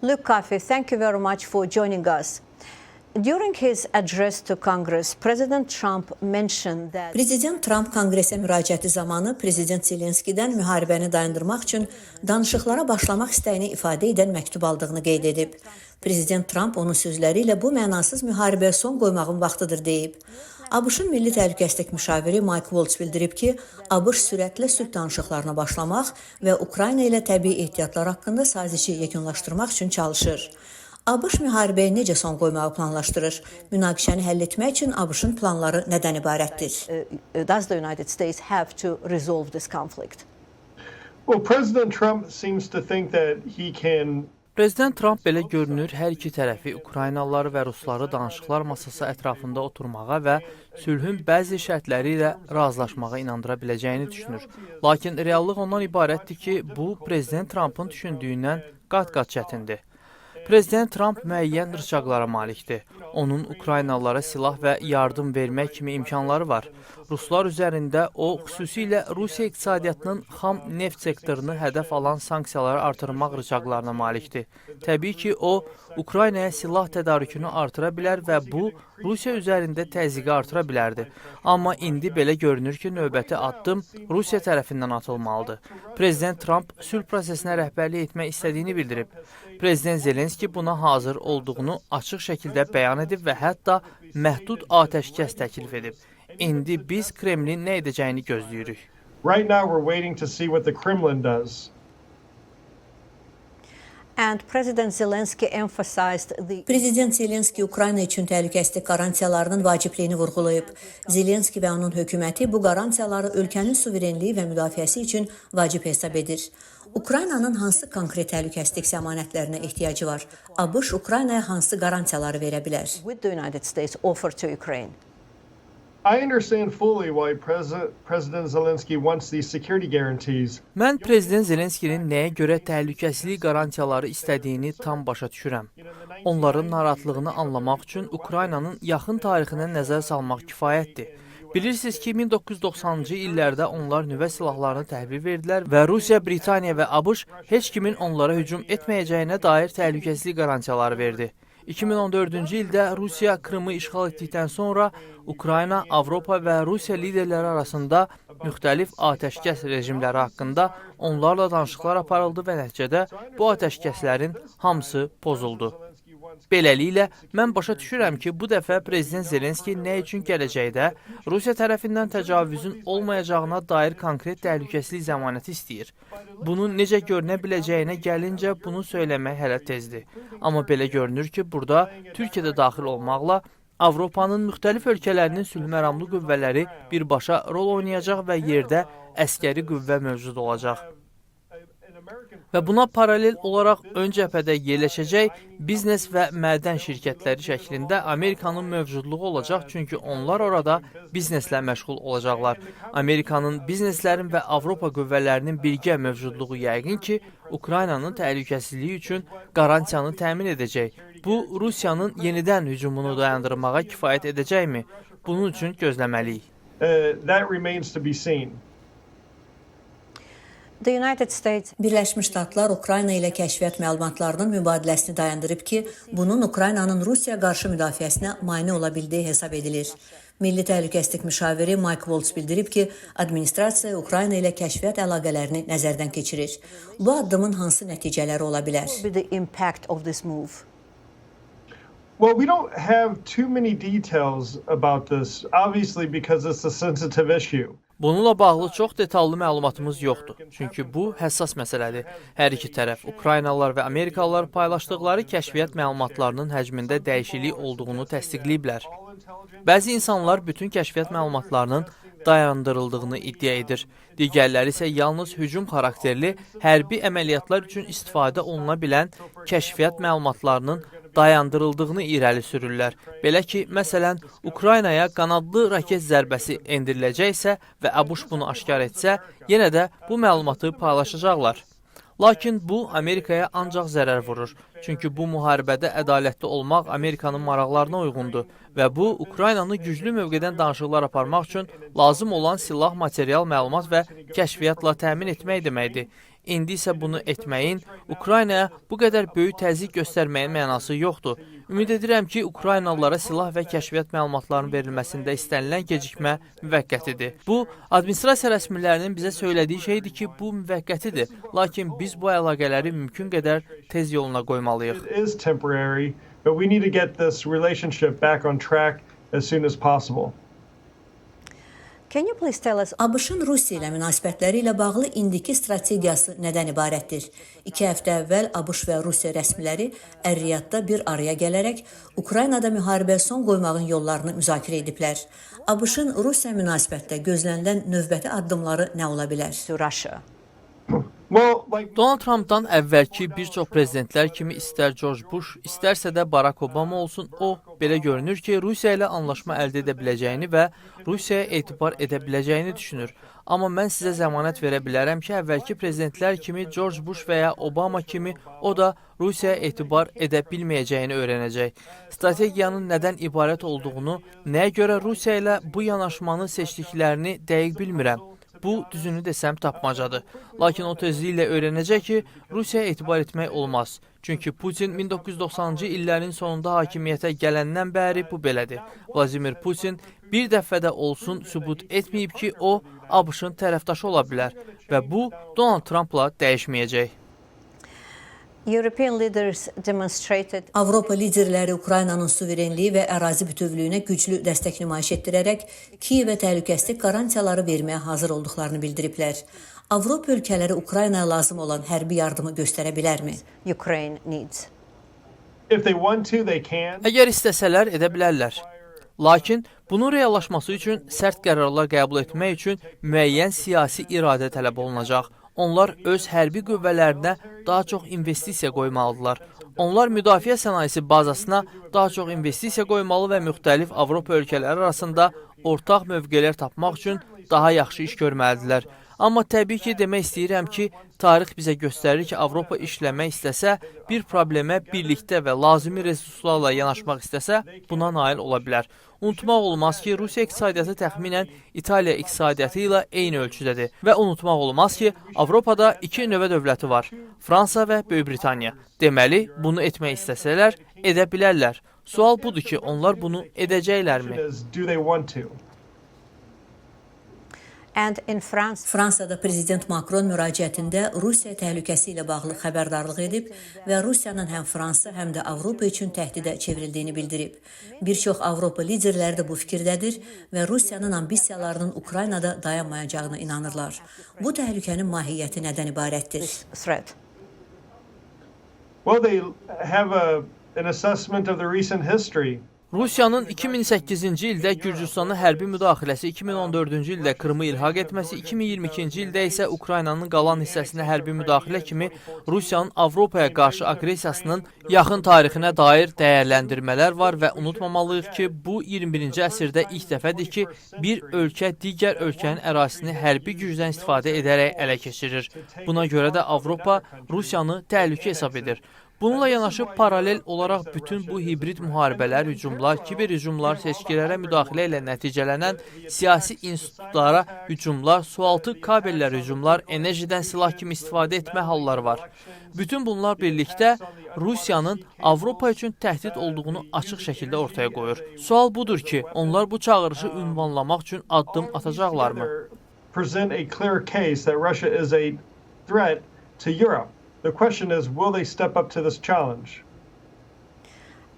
Luke Coffey, thank you very much for joining us. During his address to Congress, President Trump mentioned that Prezident Tramp Konqresə müraciəti zamanı Prezident Zelenskidən müharibəni dayandırmaq üçün danışıqlara başlamaq istəyini ifadə edən məktub aldığını qeyd edib. Prezident Tramp onun sözləri ilə bu mənasız müharibəyə son qoymağın vaxtıdır deyib. ABŞ-ın Milli Təhlükəsizlik müşaviri Mike Waltz bildirib ki, ABŞ sürətlə sülh danışıqlarına başlamaq və Ukrayna ilə təbii ehtiyatlar haqqında sazişi yekunlaşdırmaq üçün çalışır. ABŞ müharibəyə necə son qoymağı planlaşdırır? Münaqişəni həll etmək üçün ABŞ-ın planları nədən ibarətdir? Does the United States have to resolve this conflict? Well, President Trump seems to think that he can Prezident Tramp belə görünür, hər iki tərəfi, Ukraynalıları və rusları danışıqlar masası ətrafında oturmağa və sülhün bəzi şərtləri ilə razılaşmağa inandıra biləcəyini düşünür. Lakin reallıq ondan ibarətdir ki, bu Prezident Trampın düşündüyündən qat-qat çətindir. Prezident Tramp müəyyən rıçaqlara malikdir. Onun Ukraynalılara silah və yardım vermək kimi imkanları var. Ruslar üzərində o, xüsusilə Rusiya iqtisadiyyatının xam neft sektorunu hədəf alan sanksiyaları artırmaq rıçaqlarına malikdir. Təbii ki, o, Ukraynaya silah tədarükünü artıra bilər və bu, Rusiya üzərində təzyiqi artıra bilərdi. Amma indi belə görünür ki, növbəti addım Rusiya tərəfindən atılmalıdır. Prezident Tramp sülh prosesinə rəhbərlik etmək istədiyini bildirib. Prezident Zelenski buna hazır olduğunu açıq şəkildə bəyan edib və hətta məhdud atəşkəs təklif edib. İndi biz Kremlin nə edəcəyini gözləyirik. Right now, we're waiting to see what the Kremlin does. And President Zelensky emphasized the Prezident Zelenski Ukrayna üçün təhlükəsizlik qarantiyalarının vacibliyini vurğulayıb. Zelenski və onun hökuməti bu qarantiyaları ölkənin suverenliyi və müdafiəsi üçün vacib hesab edir. Ukraynanın hansı konkret təhlükəsizlik zəmanətlərinə ehtiyacı var? ABŞ Ukraynaya hansı qarantiyaları verə bilər? Would the United States offer to Ukraine? I understand fully why President Zelensky wants these security guarantees. Mən Prezident Zelenskinin nəyə görə təhlükəsizlik qarantiyaları istədiyini tam başa düşürəm. Onların narahatlığını anlamaq üçün Ukraynanın yaxın tarixinə nəzər salmaq kifayətdir. Bilirsiniz ki, 1990-cı illərdə onlar nüvə silahlarını təhvil verdilər və Rusiya, Britaniya və ABŞ heç kimin onlara hücum etməyəcəyinə dair təhlükəsizlik qarantiyaları verdi. 2014-cü ildə Rusiya Krımı işğal etdikdən sonra Ukrayna, Avropa və Rusiya liderləri arasında müxtəlif atəşkəs rejimləri haqqında onlarla danışıqlar aparıldı və nəticədə bu atəşkəslərin hamısı pozuldu. Beləliklə, mən başa düşürəm ki, bu dəfə Prezident Zelenski nə üçün gələcəkdə Rusiya tərəfindən təcavüzün olmayacağına dair konkret təhlükəsizlik zəmanəti istəyir. Bunun necə görünə biləcəyinə gəlincə, bunu söyləmək hələ tezdir. Amma belə görünür ki, burada Türkiyə də daxil olmaqla Avropanın müxtəlif ölkələrinin sülhməramlı qüvvələri birbaşa rol oynayacaq və yerdə əskəri qüvvə mövcud olacaq. Və buna paralel olaraq ön cəbhədə yerləşəcək biznes və mədən şirkətləri şəklində Amerikanın mövcudluğu olacaq, çünki onlar orada bizneslə məşğul olacaqlar. Amerikanın bizneslərin və Avropa qüvvələrinin birgə mövcudluğu yəqin ki, Ukraynanın təhlükəsizliyi üçün qarantiyanı təmin edəcək. Bu, Rusiyanın yenidən hücumunu dayandırmağa kifayət edəcəkmi? Bunun üçün gözləməliyik. That remains to be seen. The United States Birləşmiş Ştatlar Ukrayna ilə kəşfiyyat məlumatlarının mübadiləsini dayandırıb ki, bunun Ukraynanın Rusiya qarşı müdafiəsinə mane ola bildiyi hesab edilir. Milli Təhlükəsizlik müşaviri Mike Waltz bildirib ki, administrasiya Ukrayna ilə kəşfiyyat əlaqələrini nəzərdən keçirir. Bu addımın hansı nəticələri ola bilər? Will be the impact of this move? Well, we don't have too many details about this, obviously, because it's a sensitive issue. Bununla bağlı çox detallı məlumatımız yoxdur. Çünki bu həssas məsələdir. Hər iki tərəf, Ukraynalılar və Amerikalılar paylaşdıqları kəşfiyyat məlumatlarının həcmində dəyişiklik olduğunu təsdiqləyiblər. Bəzi insanlar bütün kəşfiyyat məlumatlarının dayandırıldığını iddia edir. Digərləri isə yalnız hücum xarakterli hərbi əməliyyatlar üçün istifadə oluna bilən kəşfiyyat məlumatlarının dayandırıldığını irəli sürürlər. Belə ki, məsələn, Ukraynaya qanadlı raket zərbəsi endiriləcəksə və ABŞ bunu aşkar etsə, yenə də bu məlumatı paylaşacaqlar. Lakin bu Amerikaya ancaq zərər vurur. Çünki bu müharibədə ədalətli olmaq Amerikanın maraqlarına uyğundur və bu Ukraynanı güclü mövqedən danışıqlar aparmaq üçün lazım olan silah, material, məlumat və kəşfiyyatla təmin etmək deməkdir. İndi isə bunu etməyin, Ukraynaya bu qədər böyük təzyiq göstərməyin mənası yoxdur. Ümid edirəm ki, Ukraynalılara silah və kəşfiyyat məlumatlarının verilməsində istənilən gecikmə müvəqqətidir. Bu, administrasiya rəsmilərinin bizə söylədiyi şeydir ki, bu müvəqqətidir. Lakin biz bu əlaqələri mümkün qədər tez yoluna qoymalıyıq. It is temporary, but we need to get this relationship back on track as soon as possible. Can you please tell us ABŞ-ın Rusiya ilə münasibətləri ilə bağlı indiki strategiyası nədən ibarətdir? 2 həftə əvvəl ABŞ və Rusiya rəsmiləri Ər-Riyadda bir araya gələrək Ukraynada müharibəyə son qoymağın yollarını müzakirə ediblər. ABŞ-ın Rusiya münasibətdə gözlənilən növbəti addımları nə ola bilər? To Russia? Well, like Donald Trumpdan əvvəlki bir çox prezidentlər kimi istər George Bush, istərsə də Barack Obama olsun, o belə görünür ki, Rusiya ilə anlaşma əldə edə biləcəyini və Rusiyaya etibar edə biləcəyini düşünür. Amma mən sizə zəmanət verə bilərəm ki, əvvəlki prezidentlər kimi George Bush və ya Obama kimi o da Rusiyaya etibar edə bilməyəcəyini öyrənəcək. Strategiyanın nədən ibarət olduğunu, nəyə görə Rusiya ilə bu yanaşmanı seçdiklərini dəqiq bilmirəm. Bu, düzünü desəm, tapmacadır. Lakin o tezliklə öyrənəcək ki, Rusiyaya etibar etmək olmaz. Çünki Putin 1990-cı illərin sonunda hakimiyyətə gələndən bəri bu belədir. Vladimir Putin bir dəfə də olsun sübut etməyib ki, o ABŞ-ın tərəfdaşı ola bilər və bu Donald Trumpla dəyişməyəcək. European leaders demonstrated Avropa liderləri Ukraynanın suverenliyi və ərazi bütövlüyünə güclü dəstək nümayiş etdirərək Kiyevə təhlükəsizlik qarantiyaları verməyə hazır olduqlarını bildiriblər. Avropa ölkələri Ukraynaya lazım olan hərbi yardımı göstərə bilərmi? Ukraine needs. If they want to, they can. Əgər istəsələr edə bilərlər. Lakin bunun reallaşması üçün sərt qərarlar qəbul etmək üçün müəyyən siyasi iradə tələb olunacaq. Onlar öz hərbi qüvvələrinə daha çox investisiya qoymalıdırlar. Onlar müdafiə sənayesi bazasına daha çox investisiya qoymalı və müxtəlif Avropa ölkələri arasında ortaq mövqelər tapmaq üçün daha yaxşı iş görməlidirlər. Amma təbii ki, demək istəyirəm ki, tarix bizə göstərir ki, Avropa işləmək istəsə, bir problemə birlikdə və lazımi resurslarla yanaşmaq istəsə, buna nail ola bilər. Unutmaq olmaz ki, Rusiya iqtisadiyyatı təxminən İtaliya iqtisadiyyatı ilə eyni ölçüdədir və unutmaq olmaz ki, Avropada iki nüvə dövləti var: Fransa və Böyük Britaniya. Deməli, bunu etmək istəsələr, edə bilərlər. Sual budur ki, onlar bunu edəcəklərmi? Is do they want to? And in France, Fransada prezident Makron müraciətində Rusiya təhlükəsi ilə bağlı xəbərdarlıq edib və Rusiyanın həm Fransa, həm də Avropa üçün təhdidə çevrildiyini bildirib. Bir çox Avropa liderləri də bu fikirdədir və Rusiyanın ambisiyalarının Ukraynada dayanmayacağına inanırlar. Bu təhlükənin mahiyyəti nədən ibarətdir? Threat. Well, they have an assessment of the recent history. Rusiyanın 2008-ci ildə Gürcüstana hərbi müdaxiləsi, 2014-cü ildə Krımı ilhaq etməsi, 2022-ci ildə isə Ukraynanın qalan hissəsinə hərbi müdaxilə kimi Rusiyanın Avropaya qarşı aqressiyasının yaxın tarixinə dair dəyərləndirmələr var və unutmamalıyıq ki, bu 21-ci əsrdə ilk dəfədir ki, bir ölkə digər ölkənin ərazisini hərbi gücdən istifadə edərək ələ keçirir. Buna görə də Avropa Rusiyanı təhlükə hesab edir. Bununla yanaşı paralel olaraq bütün bu hibrid müharibələr, hücumlar, kiber hücumlar, seçkilərə müdaxilə ilə nəticələnən siyasi institutlara hücumlar, sualtı kabellərə hücumlar, enerjidən silah kimi istifadə etmə halları var. Bütün bunlar birlikdə Rusiyanın Avropa üçün təhdid olduğunu açıq şəkildə ortaya qoyur. Sual budur ki, onlar bu çağırışı ünvanlamaq üçün addım atacaqlarmı? Present a clear case that Russia is a threat to Europe. The question is, will they step up to this challenge?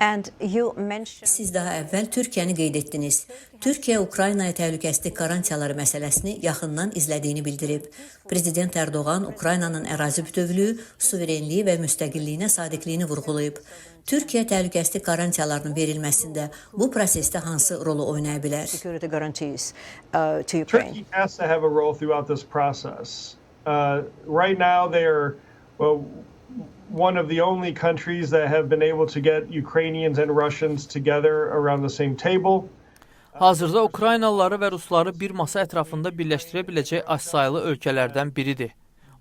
And you mentioned Siz daha əvvəl Türkiyəni qeyd etdiniz. Türkiyə Ukraynaya təhlükəsizlik qarantiyaları məsələsini yaxından izlədiyini bildirib. Prezident Ərdoğan Ukraynanın ərazi bütövlüyü, suverenliyi və müstəqilliyinə sadiqliyini vurğulayıb. Türkiyə təhlükəsizlik qarantiyalarının verilməsində bu prosesdə hansı rolu oynaya bilər? Security guarantees to Ukraine. Turkey has to have a role throughout this process. Right now, they are, well, one of the only countries that have been able to get Ukrainians and Russians together around the same table. Hazırda Ukraynalıları və rusları bir masa ətrafında birləşdirə biləcək azsaylı ölkələrdən biridir.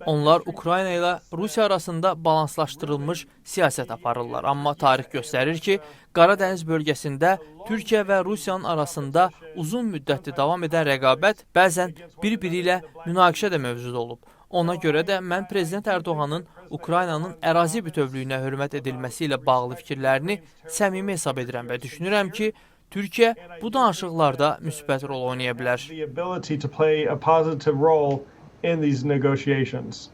Onlar Ukrayna ilə Rusiya arasında balanslaşdırılmış siyasət aparırlar. Amma tarix göstərir ki, Qara dəniz bölgəsində Türkiyə və Rusiyanın arasında uzun müddətli davam edən rəqabət, bəzən bir-biri ilə münaqişə də mövcud olub. Ona görə də mən prezident Ərdoğanın Ukraynanın ərazi bütövlüyünə hörmət edilməsi ilə bağlı fikirlərini səmimi hesab edirəm və düşünürəm ki, Türkiyə bu danışıqlarda müsbət rol oynaya bilər. The ability to play a positive role in these negotiations.